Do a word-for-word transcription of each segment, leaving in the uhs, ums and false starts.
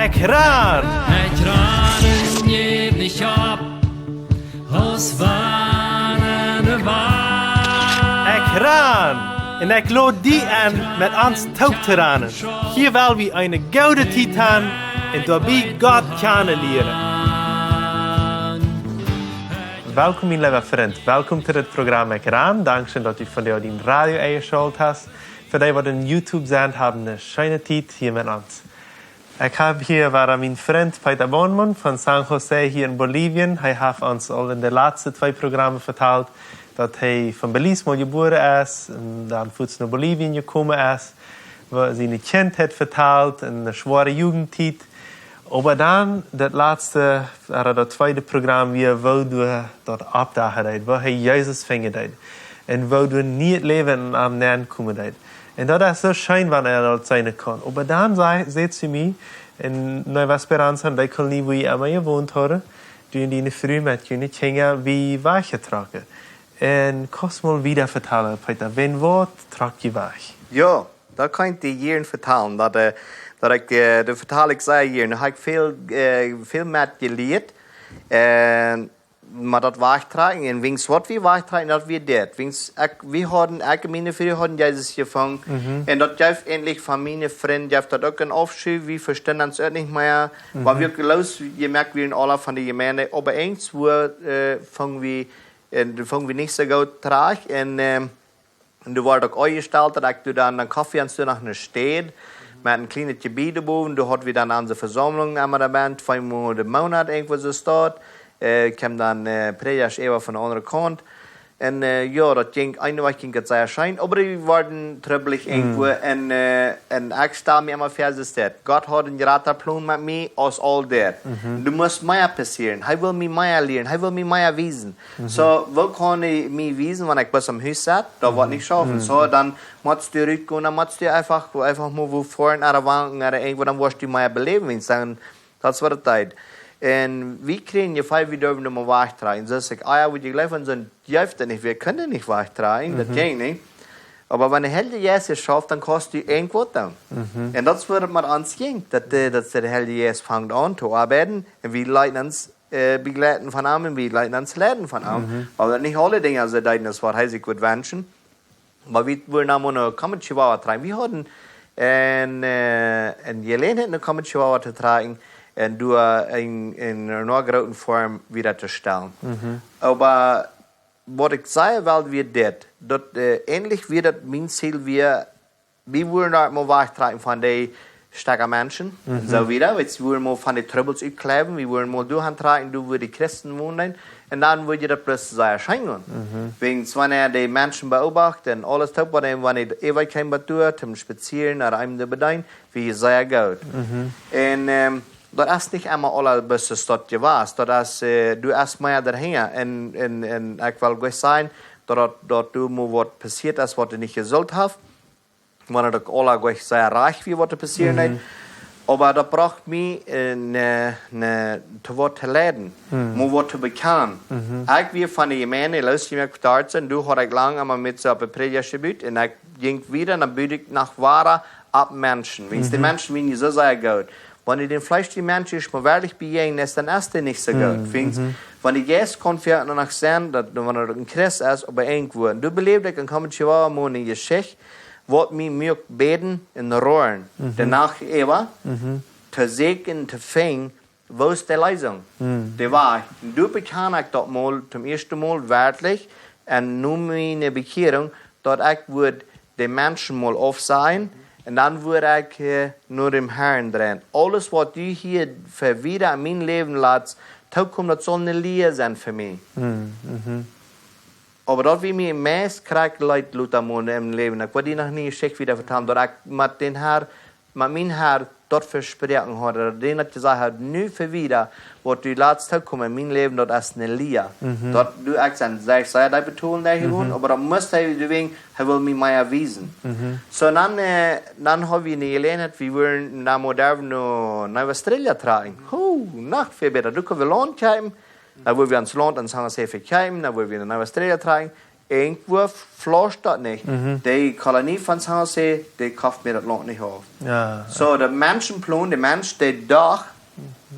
Ekj ran! Ekj ran un jäw nich opp, aus wann de Wand. Ekj ran! Un ekj lod die enn, met ons toop to ranen. Hia well wie eene goode Tiet han un doabie Gott kjanen lieren. Welkom, mien leewa Frint. Welkom to dit Programm Ekj ran. Dankscheen, daut du vondoag dien Radio enjeschalt hast. Fa dee, waut opp YouTube sent, hab eene scheene Tiet hia met ons. Ekj hab hia wada mienen Frint Peter Bornmann von San Jose hia en Bolivien. Hee haft ons aul en de latste twee Programmen vetalt, daut hee von Belize mol jebuaren es un dan fuaz no Bolivien jekomen es, woo siene Kjintheit vetalt un eene schwoare Jugendtiet. Oba dan, daut latste, ooda daut tweede Programm wia, woo doa daut oppdachen deed, woo hee Jesus finjen deed. Un woo doa nie Läwen en am nenkomen deed. Un daut es soo scheen, wan eena daut seenen kaun. Oba dan säd, säd see mie, en Nueva Esperanza, en dee Kolonie, wua jie emma jewont hauden, du un diene Fru met june Kjinja, wia wajchjetrocken. Un kaust mol wieda vetalen, Peter, wan, waut trock jie wajch? Jo, daut kaun ekj die jieren vetalen. Daut, äh, daut ekj, äh, daut vetal ekj sea jieren. Doa hab ekj väl, äh, väl met jelieet. Un mau daut wajchtrakjen, un wiens waut wie wajchtrakjen, daut wia dit. Wiens ekj, wie hauden, ekj un miene Fru hauden Jesus jefungen. Mhm. Un daut jeef eejentlich von miene Frind, jeef daut uk een Aufschuw, wie vestunden ons uk nich mea. Mhm. Wan wie uk loosjemoakt wieren, aula von de Jemeent. Oba irjentwua, äh, fungen wie, äh, fungen wie nich soo goot trigj. Un, ähm, Un doa wort uk aunjestalt, daut ekj doa dan, dan koft wie ons doa noch eene Städ, met een kjlienet Jebied bowen, doa haud wie dan onse Vesaumlunk emma doa bennen, twee Mol de Moonat irjentwua soo staut, äh, kjeem dan, äh, Prädjasch äwa von de aundre Kaunt. Un, äh, jo, daut jinkj, eene Wäakj jinkj daut sea scheen, oba dee worden trubblich irjentwua. Mm. Un, äh, un ekj stal mie emma väa, soo es daut. Gott haud een jrata Plon met mie aus aul dit. Mhm. Doa must mea passieren. Hee well mie mea lieren, hee well mie mea wiesen. Mhm. Soo, woo kaun hee mie wiesen, wan ekj bloos aum Hus sitt? Daut woat nich schaufen. Mhm. Soo, dan motst du rutgonen, dan motst du eefach, eefach mol wua foaren, ooda wanken, ooda irjentwua, dan woascht du mea beläwen, wan ekj saj, daut es waut et deit. Un wie kjrieen je väl, wie derwen emma wajchtrakjen. Soo es ekj, ah jo, waut jie jleewen, soo jeef et nich, wie kjennen nich wajchtrakjen, daut jinkj nich. Oba wan de Heilje Jeist schauft, dan kaust du irjentwaut doonen. Mhm. Un daut es waut et met ons jinkj, daut, äh, daut de Heilje Jeist fangt aun to oabeiden un wie leeten ons, äh, bejleiden von am un wie leeten ons leiden von am. Mhm. Wiels nich aule Dinja soo deeden, aus waut hee sikj wudd wenschen. Oba wie wieren dan mau no Comity Chihuahua trakjen. Wie hauden een, äh, eene Jeläajenheit no Comity Chihuahua to trakjen un doa een, een, eene groote Form wieda to stalen. Mhm. Oba waut ekj sajen well, wia dit, daut, äh, eejentlich wia daut mien Ziel, wia, wie wullen daut mol wajchtrakjen von dee Stekja Menschen, mhm, un soo wieda. Wie wullen mol von de Trubbels utkjleewen, wie wullen mol doahan trakjen, doa wua de Christen wonen. Un dan wudd je daut bloos sea scheen gonen. Mhm. Wiels wan eena de Menschen beobacht un aules toop, wan eena, wan eena äwa kjeem bat doa, toom spazieren, ooda eenem to bedeenen, wia sea goot. Mhm. Un, ähm, daut es nich emma aule bloos soo jewast. Daut es, äh, du hast mea doahinja. Un, un, un ekj well jlikj sajen, daut, daut, daut doa mol waut passieet es, waut du nich jesullt hast. Wan daut uk aula jlikj sea rajcht wia, waut doa passieren deed. Mhm. Oba daut brocht mie, äh, ne, ne, to waut to leiden. Mhm. Mol waut to bekjanen. Mhm. Ekj wia von de Jemeent, loosjemoakt, doa haud ekj lang emma met see opp de Prädjasch jebut. Un ekj jinkj wieda, dan bud ekj noch wieda opp Menschen. Wiels de, mhm, Menschen wieren je soo sea goot. Wan du dän fleeschlichen Mensch ieescht mol werkjlich bejäajen deist, dan es dee nich soo goot. Mhm, wiels, mhm, wan de Jeist kaun fa noch sennen, daut, wan hee een Christ es, oba irjentwua. Un doa beläwd ekj en Comity Chihuahua mol ne Jeschicht, waut mie muak bäden un roaren. Mhm. De Nacht äwa, mhm, to sieekjen, to finjen, woo es de Leesunk? Mhm. De Wajch. Un doa bekjand ekj daut mol, toom ieeschten Mol werkjlich, un nu miene Bekjierunk, daut ekj wudd de Menschen mol aufsajen, un dan wudd ekj, äh, no däm Herrn dreien. Aules waut du hia fa wieda en mien Läwen latst, tookjemt, daut saul ne Lia sennen fa mie. Mhm, mhm. Oba daut wia mie meist krakjt leet, Lothar, mol em Läwen. Ekj wull die noch nich schick wieda vetalen, daut ekj met dän Herr, met mien Herr daut vesproaken haud, daut dee daut jesajcht haud, nu fa wieda, waut du latst tookjemt en mien Läwen, daut es ne Lia. Mhm. Daut du, ekj sie sea, sea deep betolen doa, mhm, jewonen, oba daut must hee doawäajen, hee wull mie mea wiesen. Mhm. Soo, dan, äh, dan haud wie ne Jeläajenheit, wie wullen no, derwen no Nueva Estrella trakjen. Ho, noch väl bäta, doa kunn wie Launt kjeepen. Dan wudd wie ons Launt en San Jose vekjeepen, dan wudd wie no Nueva Estrella trakjen. irjentwua flauscht daut nich. De Kolonie von San Jose, dee kofft mie daut Launt nich auf. Jo. Soo, de Menschenplan, de Mensch, dee docht,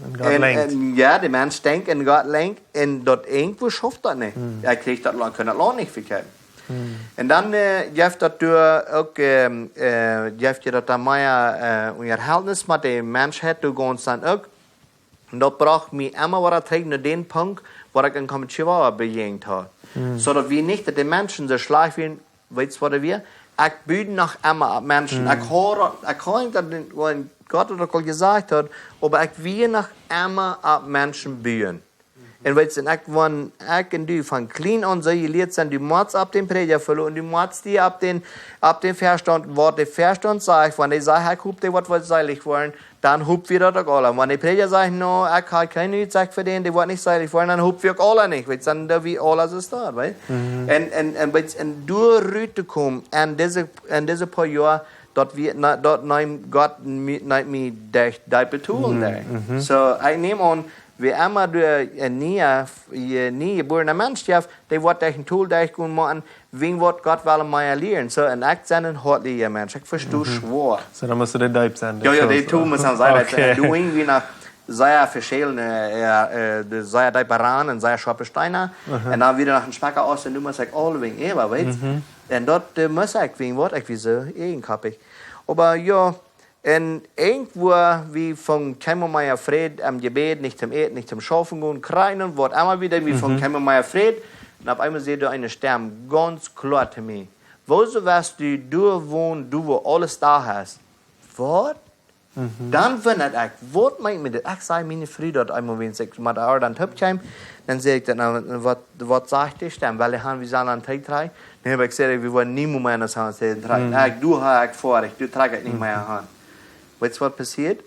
un Gott lenkjt. Un, jo, de Mensch denkjt un Gott lenkjt, un daut irjentwua schauft daut nich. Hee kjrieech daut Launt, kunn daut Launt nich vekjeepen. Un dan, äh, jeft daut doa uk, ähm, äh, jeft je daut dan mea, äh, Unjaheltnis met de Menschheit, du gaunz dan uk. Un daut brocht mie emma wada trigj no dän Punkt, wua ekj en Chihuahua bejäajent haud. Soo daut wia nich, daut de Menschen soo schlajcht wieren, weetst waut wia? Ekj bud noch emma opp Menschen. Ekj haud, ekj haud daut, wan Gott daut uk aul jesajcht haud, oba ekj wia noch emma opp Menschen buen. Un weetst, un ekj, wan ekj un du von kjlien aun soo jelieet sent, du motst opp dän Prädja veloten, du motst die opp dän, opp dän Vestaunt, waut de Vestaunt sajcht, wan dee sajcht, ekj hop, dee woat, woat seelich woaren, dan hop wie daut uk aula. Wan de Prädja sajcht, no, ekj hab kjeene Utsicht fa dän, dee woat nich seelich woaren, dan hop wie uk aula nich, weetst, dan doo wie aula soo staut, weetst. Un, un, un weetst, un doa rut to komen, en dise, en dise poa Joa, daut wie, na, daut neem Gott mie, neem mie derch dee betolen, ne? Soo, ekj näm aun, wäa emma doa een niea, een nie jebuarna Mensch jeft, dee woat derch een Tol derchgonen motten, wäajen waut Gott well mea lieren. Soo, un ekj sie een hoatlicha Mensch, ekj vesto schwoa. Soo, dan motst du dee deep sennen, Jo, jo, dee Tol mott dan sennen, daut Okay. Du irjentwua noch sea veschiedne, jo, äh, de sea deepe Ranen un sea scharpe Steena. Un dan wada noch een schwaka Ost un du motst ekj aulewäajen äwa, weetst. Un daut, äh, mott ekj, wäajen waut ekj wia soo eajenkoppich. Oba jo, un irjentwua, wie fungen kjeenmol mea Fräd em Jebäd, nich toom Äten, nich toom Schaufen gonen, kjrieen, waut emma wie deeden, wie fungen kjeenmol mea Fräd. Un opp eemol säd doa eene Stemm gaunz kloa to mie: Wuarom woascht du doa wonen, du wua aules doa hast? Waut? Dan wundad ekj, waut meent mie daut? Ekj säd miene Fru daut eemol, wan ekj met äa dan toop kjeem, dan säd ekj dan: "Na, waut, waut sajcht dee Stemm? Well dee han, wie sellen aun trigj trakjen?" Nä, oba ekj säd, wie woaren niemols mea aun ons aun trigj trakjen. Ekj, du, ha, ekj foa, ekj, du trakj ekj nich mea aun. Weetst waut passieet?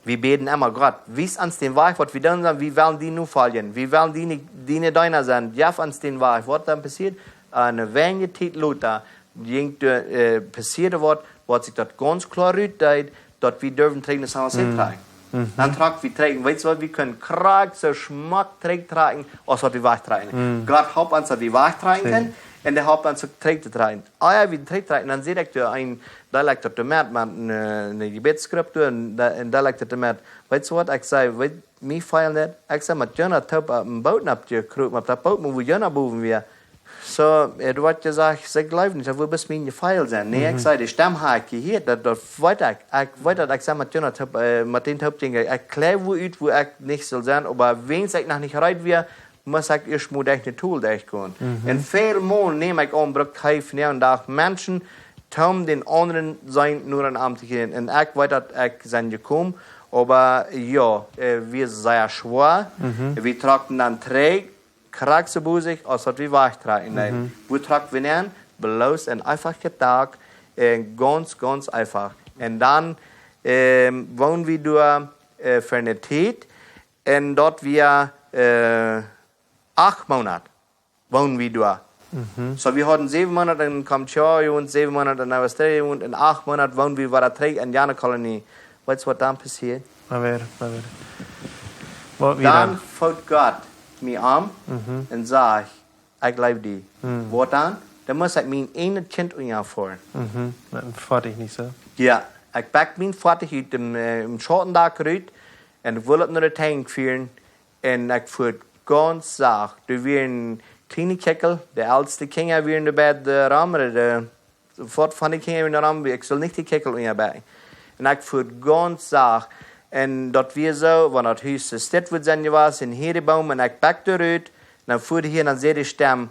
Wie bäden emma: "Gott, wies ons dän Wajch, waut wie doonen sellen, wie wellen die nofoljen, wie wellen diene, diene Deena sennen, jeff ons dän Wajch." Waut dan passieet? Äh, eene weinje Tiet lota jinkj doa, äh, passieed waut, waut sikj daut gaunz kloa rut deed, daut wie durwen trigj no San Jose trakjen. Dan trakjen wie trigj. Weetst waut, wie kunnen krakjt soo schmock trigj trakjen, aus waut wie wajch trakjten. Gott holp ons, daut wie wajch trakjen kunnen, un hee holp ons uk trigj to trakjen. Ah jo, wie trigj trakjen, dan säd ekj doa een, dee lajcht doa met, met eene, eene Jebädsskriptua, un dee, un dee lajcht doa met. Weetst waut, ekj säd, weetst, mie feel daut, ekj sie met Jona toop opp een Boot oppjekropen, opp daut Boot, wua Jona bowen wia. Soo, äh, doa woat jesajcht, see jleewen nich, daut woat bloos mien Jefeel sennen. Nä, ekj säd, dee Stemm ha ekj jehieet, daut, daut weet ekj. Ekj weet daut, ekj sie met Jona toop, äh, met dän toop jinkj ekj, ekj jleew wua ut, wua ekj nich sull sennen, oba wan ekj noch nich reed wia, must ekj ieescht mol derch een Tol derchgonen. Un väl mol näm ekj aun, brukt hee vondoag dän Dach Menschen, toom dän aundren sien Noorden aun to gonen. Un ekj weet daut ekj sie jekomen, oba jo, äh, wia sea schwoa. Wie trakjen dan trigj, krakjt soo bosich, aus waut wie wajch trakjten. Nä, wua trakjen wie aun? Bloos een eefachet Dak, äh, gaunz, gaunz eefach. Un dan, ähm, wonden wie doa, äh, fa eene Tiet, un daut wia, äh, acht Moonat wonden wie doa. Soo, wie hauden säwen Moonat en Kamtschatka un säwen Moonat en Australien un en acht Moonat wonden wie wada trigj en jane Kolonie. Weetst waut dan passieed? A ver, a ver. Waut wia Dan dan? Foot Gott mie aun un säd: "Ekj leew die." Waut dan? Dan must ekj mien eejnet Kjint unjafoaren. Daut foat ekj nich soo. Jo, ekj pakt mien Foatich ut däm, äh, em Schautendak rut un wull daut no de Tank foaren. Un ekj foa gaunz sacht. Doa wia een kjliena Kjikjel, de elste Kjinja wieren doabie, de Raum, de, de, waut von de Kjinja wieren doa rom, ekj sull nich de Kjikjel unjabekjen. Un ekj foa gaunz sacht. Un daut wia soo, wan daut Hus soo stell wudd sennen jewast, un hia de Boom, un ekj pakt doa rut, un dan foa ekj hia, un dan säd de Stemm: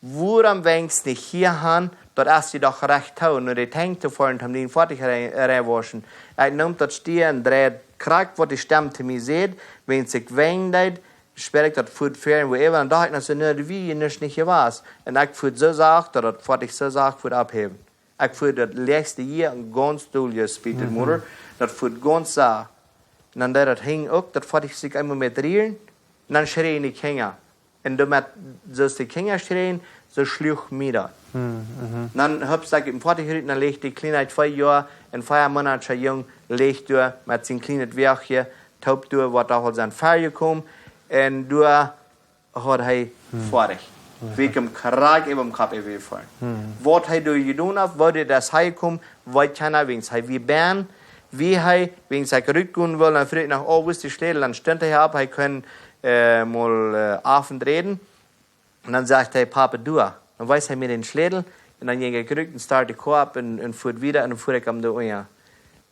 "Wuarom wenkjst nich hia han? Daut es die doch rajcht too, no de Tank to foaren, om dien Foatich rei-, reinwauschen." Ekj neem daut Stia un dreid krakjt waut de Stemm to mie säd, wan ekj wenjen deed, spieed ekj daut foat ver un whatever, un docht ekj noch soo: "Nä, doa wia nuscht nich jewast." Un ekj foa soo sacht, daut daut Foatich soo sacht foa ophäwen. Ekj foa daut läachste hia un gaunz dol, je spieet et mie, daut foa gaunz sacht. Un dan deed daut hinjen uk, daut Foatich sikj eemol met rieren, un dan schreejen de Kjinja. Un doamet, soo aus de Kjinja schreejen, soo schluach mie daut. Dan hopst ekj em Foatich rut, un dan läajch de kjliena twee Joa un vea Moonatscha Jung, läajch doa met sien kjlienet Wäakje, toop doa, waut doa aul sent väajekomen. Un doa haud hee Foatich. Wia am krakjt äwa dän Kopp äwajefaulen. Waut hee doa jedonen haft, woo daut es hee jekomen, weet kjeena, wiels hee wia benen, wia hee, wiels hee rutgonen wull, dan fruach ekj noch, oh, wua es de Schlätel? Dan stunt hee opp, hee kunn, äh, mol, äh, offen räden. Un dan sajcht hee: "Papa, doa." Dan wiest hee mie dän Schlätel. Un dan jinkj ekj rut un start de Koa opp un, un fua wieda un dan fua ekj am doa unja.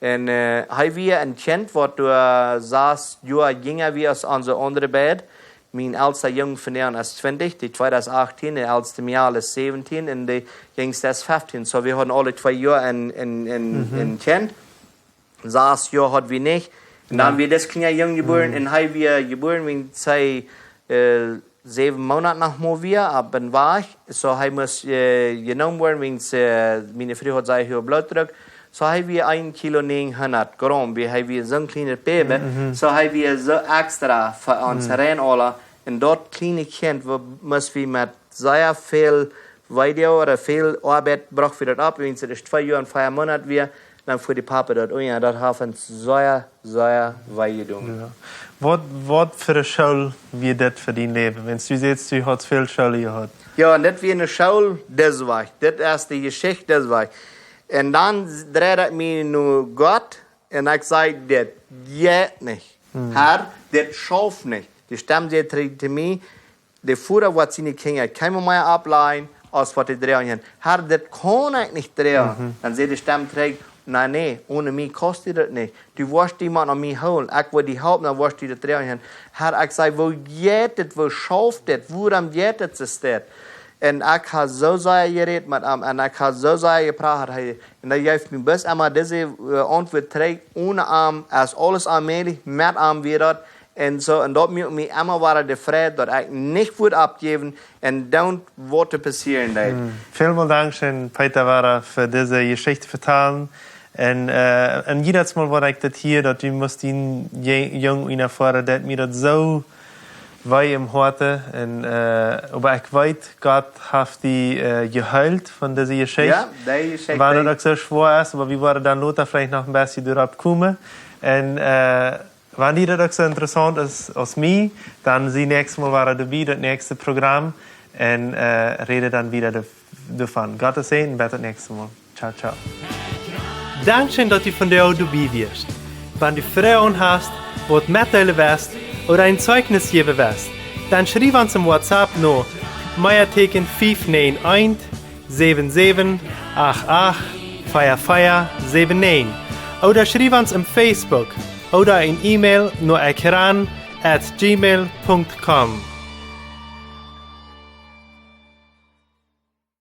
Un, äh, hee wia een Kjint, waut doa sas Joa jinja wia aus onse aundre beid. Mien elsta Jung vondoag es twintich, de tweede es achtieen, de elsta Mejal es säwentieen un de jinjsta es feftieen. So, wie hauden aule twee Joa een, een, een, een Kjint. Sas Joa haud wie nich. Un dan wia dis kjliena Jung jebuaren un hee wia jebuaren, wiels hee, äh, säwen Moonat noch mau wia, opp een Wajch. So, hee must, äh, jenomen woaren, wiels, äh, miene Fru haud sea huagen Blootdruck. So, hee wia een Kilo näajenhundat Graum, wiels hee wia soon kjlienet Baby. So, hee wia soo extra fa ons rein aula. Un daut kjliene Kjint, wie, must wie met sea väl Wee ooda väl Oabeit brocht wie daut opp, wiels et es twee Joa un vea Moonat wia, dan fua de Papa daut unja. Daut haft ons sea, sea wee jedonen. Jo. Waut, waut fa eene School wia dit fa dien Läwen? Wan du sajchst, du hast väl School jehaut. Jo, un dit wia eene School, dis Wajch. Dit es de Jeschicht, dis Wajch. Un dan dreid ekj mie no Gott un ekj säd: "Dit jeit nich. Herr, dit schauft nich." De Stemm säd trigj to mie: "De Voda woat siene Kjinja kjeenmol mea oppläajen aus waut dee droagen kjennen." "Herr, dit kaun ekj nich droagen." Dan säd de Stemm trigj: "Nä, nä, one mie kaust du daut nich. Du woascht die mau aun mie hoolen. Ekj woa die halpen, dan woascht du daut droagen kjennen." Herr, ekj säd: "Woo jeit dit, woo schauft dit, wuarom jeit dit soo?" Un ekj hab soo sea jerät met am un ekj hab soo sea jeprachat. Hee, un hee jeef mie bloos emma dise, äh, Auntwuat trigj: "One am es aules onmäajlich, met am wia daut." Un soo, un daut muak mie emma wada de Freid, daut ekj nich wudd oppjäwen un dan waut doa passieren deed. Välmol dankscheen, Peter, wada fa dise Jeschicht vetalen. Un, äh, un jiedet Mol waut ekj dit hia, daut du must dien Je-, Jung unjafoaren, daut mie daut soo wee em Hoaten. Un, äh, oba ekj weet, Gott haft die, äh, jeheelt von dise Jeschicht. Jo, dee Jeschicht, wan daut uk soo schwoa es, oba wie woaren dan lota veleicht noch een bät doaropp komen. Un, äh, wan die daut uk soo interessaunt es aus mie, dan sie näakjstet Mol wada doabie, daut näakjste Program, un, äh, räd dan wada doa-, doavon. Gott säajen, bat daut näakjste Mol. Ciao, ciao. Dankscheen, daut du vondoag doabie wieescht. Wan du Froagen hast, waut metdeelen west ooda een Zeichnis jäwen west, dan schriew ons em WhatsApp no Meateken fief näajen eent, säwen säwen acht acht, vea vea säwen näajen. Ooda schriew ons em Facebook ooda een E-Mail no ekran at gmail punkt com.